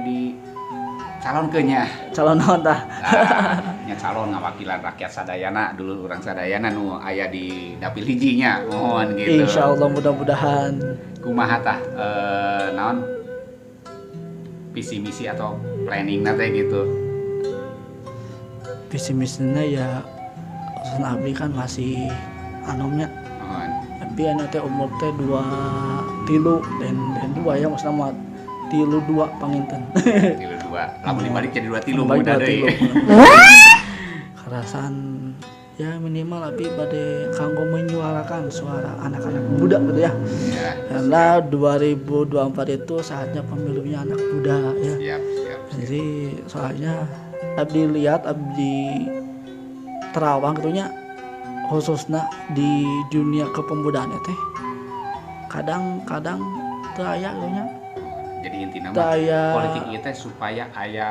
di calonkeun nya. Calon naon tah? Nah, nya calon ngawakilan rakyat sadayana, dulur urang sadayana nu aya di dapil hiji nya, mohon gitu. Insyaallah, mudah-mudahan. Kumaha tah, naon visi misi atau planning teh gitu? Visi misinya ya urusan abdi kan masih anomnya. Mohon. Tapi anu teh umur teh 23 dan dua ya, maksudnya mah 32 panginten. 32, lamun dibalik jadi 23. Balik muda dua deui. tilu. Kerasan ya minimal abdi bade kanggo menyuarakan suara anak-anak muda gitu ya. Ya. Karena 2024 itu saatnya pemilunya anak muda ya. Siap, siap. Jadi soalnya abdi lihat, abdi terawang gitunya, khususnya di dunia kepemudaan teh kadang-kadang teu aya gitu nya. Jadi intinya Teu mah aya. Politik ieu teh supaya aya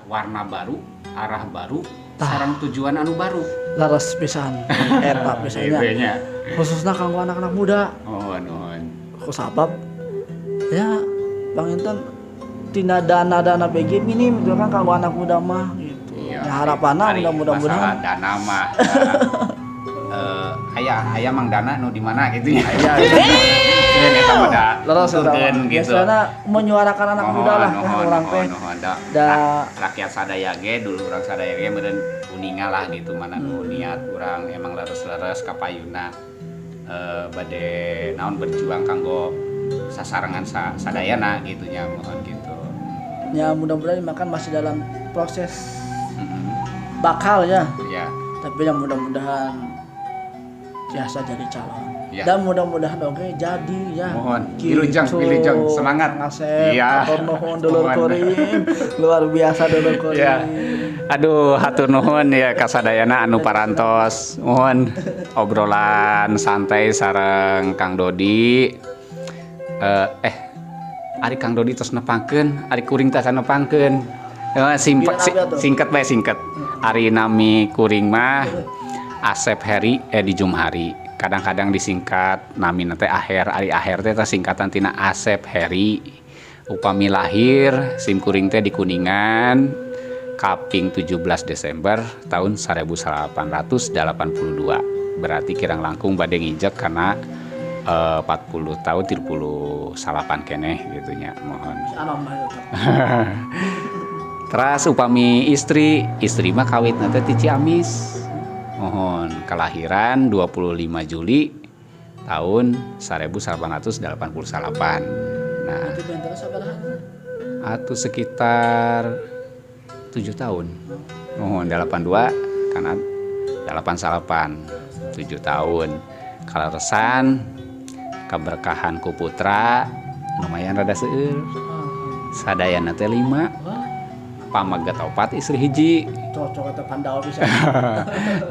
warna baru, arah baru, Tah. sareng tujuan anu baru. Leres pisan eta pisannya. Gitu nya. Khususnya kanggo anak-anak muda. Mohon, mohon. Ku sabab ya panginten tina dana-dana BG minim itu kan kanggo anak muda mah gitu. Iya, Ya, harapanna ari mudah-mudahan masalah dana mah aya aya Mang Dana nu di mana gitu ya. Aya, aya. Keun eta mah da Leres eta mah. nuturkeun gitu. Biasana menyuarakan anak muda lah ya, Mohon, orang teh. mohon, mohon, da. Rakyat sadaya ge, dulur urang sadaya ge meureun uninga lah gitu mana nu niat urang emang leres-leres kapayuna bade naon berjuang kanggo sasarengan sadayana gitu nya, mohon gitu. Ya mudah-mudahan makan masih dalam proses bakal ya. Tapi yang mudah-mudahan biasa jadi calon. Dan mudah-mudahan oke jadi ya. Mohon. Gitu. Wilujeng, wilujeng, semangat. Ngasep, Iya. hatur nuhun dulur Mohon. kuring. Luar biasa dulur kuring. Ya. Aduh, hatur nuhun ya kasadayana anu parantos. Mohon obrolan santai sareng Kang Dodi. Ari Kang Dodi tos nepangkeun, ari kuring teh nepangkeun. Biar apa tuh? Singkat bae, singkat. Ari nami kuring mah Asep Heri Edi Jumhari. Kadang-kadang disingkat nami teh Aher, ari Aher teh singkatan tina Asep Heri. Upami lahir sim kuring teh di Kuningan kaping 17 Desember tahun 1882. Berarti kirang langkung bade nginjek karena 40 tahun 39 keneh gitu nya, mohon. Anom mah itu. Teras upami istri, istri mah kawitna teh ti Ciamis. Mohon, kelahiran 25 Juli tahun 1888. Nah, Berarti benten sabaraha? Atau sekitar 7 tahun. Mohon, 82 karena 88, 7 tahun. Kaleresan kaberkahan ku putra lumayan rada seueur. Sadayana teh 5. Wah, Pameget 4, istri hiji. Cocok atau Pandawa bisa.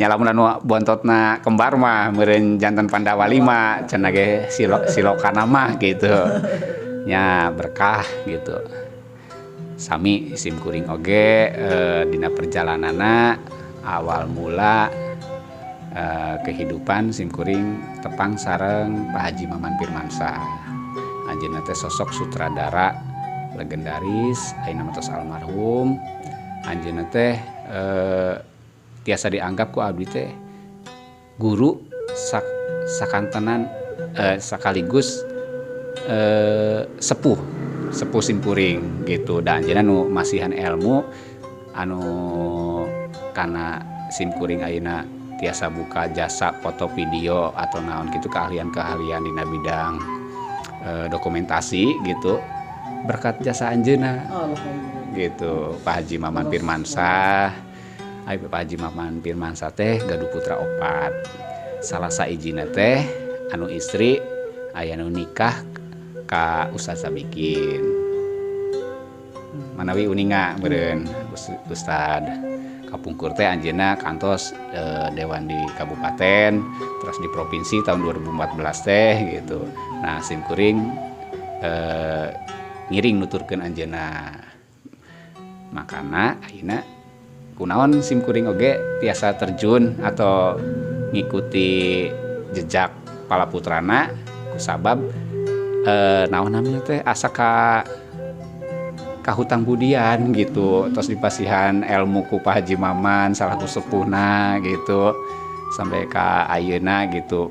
Nya lamun anu bontotna kembar mah meureun janten Pandawa 5 cenah ge, silokana mah gitu. Nya berkah gitu. Sami sim kuring oge dina perjalananna awal mula kehidupan sim kuring tepang sareng Pak Haji Maman Firmansyah. Anjeunna teh sosok sutradara legendaris, ayeuna mah tos almarhum. Anjeunna teh tiasa dianggap ku abdi teh guru sakantenan sekaligus sepuh sepuh simkuring gitu, dan anjeunna nu masihan ilmu anu kana simkuring ayeuna tiasa buka jasa foto video atau naon gitu, keahlian-keahlian dina bidang dokumentasi gitu, berkat jasa anjeunna. Alhamdulillah. Gitu, Pak Haji Maman Firmansyah. Ai Pak Haji Maman Firmansyah teh gaduh putra opat, salah saijina teh anu istri aya nu nikah ka Ustaz Sabikin, manawi uninga meureun Ustad kapungkur teh. Anjeunna kantos dewan di kabupaten, terus di provinsi tahun 2014 teh gitu. Nah, sim kuring ngiring nuturkeun anjeunna, makana ayeuna kunaon sim kuring oge tiasa terjun atau ngikuti jejak pala putrana kusabab naon namanya teh asa ka Kahutang budian gitu, terus dipasihan ilmu ku Pak Haji Maman salaku sepuhna gitu sampai ka ayeuna gitu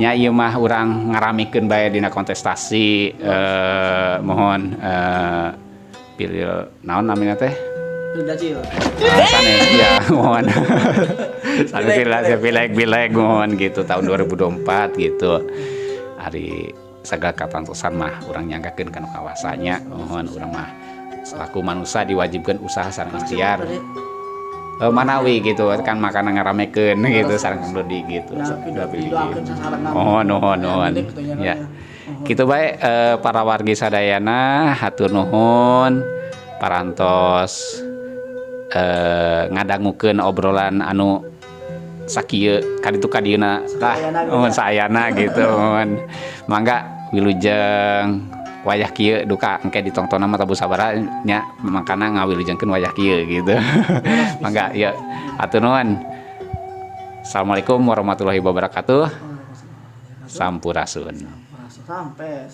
nya. Ieu mah urang ngaramikeun bae dina kontestasi, mohon pilih naon namanya teh? Dacil. Ah, sanes ya, mohon sanes pileg pileg pileg, mohon gitu, tahun 2024 gitu. Ari sagala katantosan mah urang nyanggakeun kana kawasanya, mohon. Urang mah selaku manusia diwajibkan usaha sareng ikhtiar. Manawi gitu kan, makana ngaramekeun gitu sareng Kang Dodi gitu. Doakeun sasarengan. Mohon, mohon, mohon. Ya. Gitu bae, para wargi sadayana, hatur nuhun parantos ngadangukeun obrolan anu sakieu kaditu kadieuna tah. Saayana gitu. Mohon, saayana gitu, mohon. Mangga wilujeng wayah kieu duka engke ditongtonna mah tabu sabaraha nya, makana ngawilujengkeun wayah kieu gitu. Mangga ya, hatur nuhun. Assalamualaikum warahmatullahi wabarakatuh. Sampurasun. Sampai.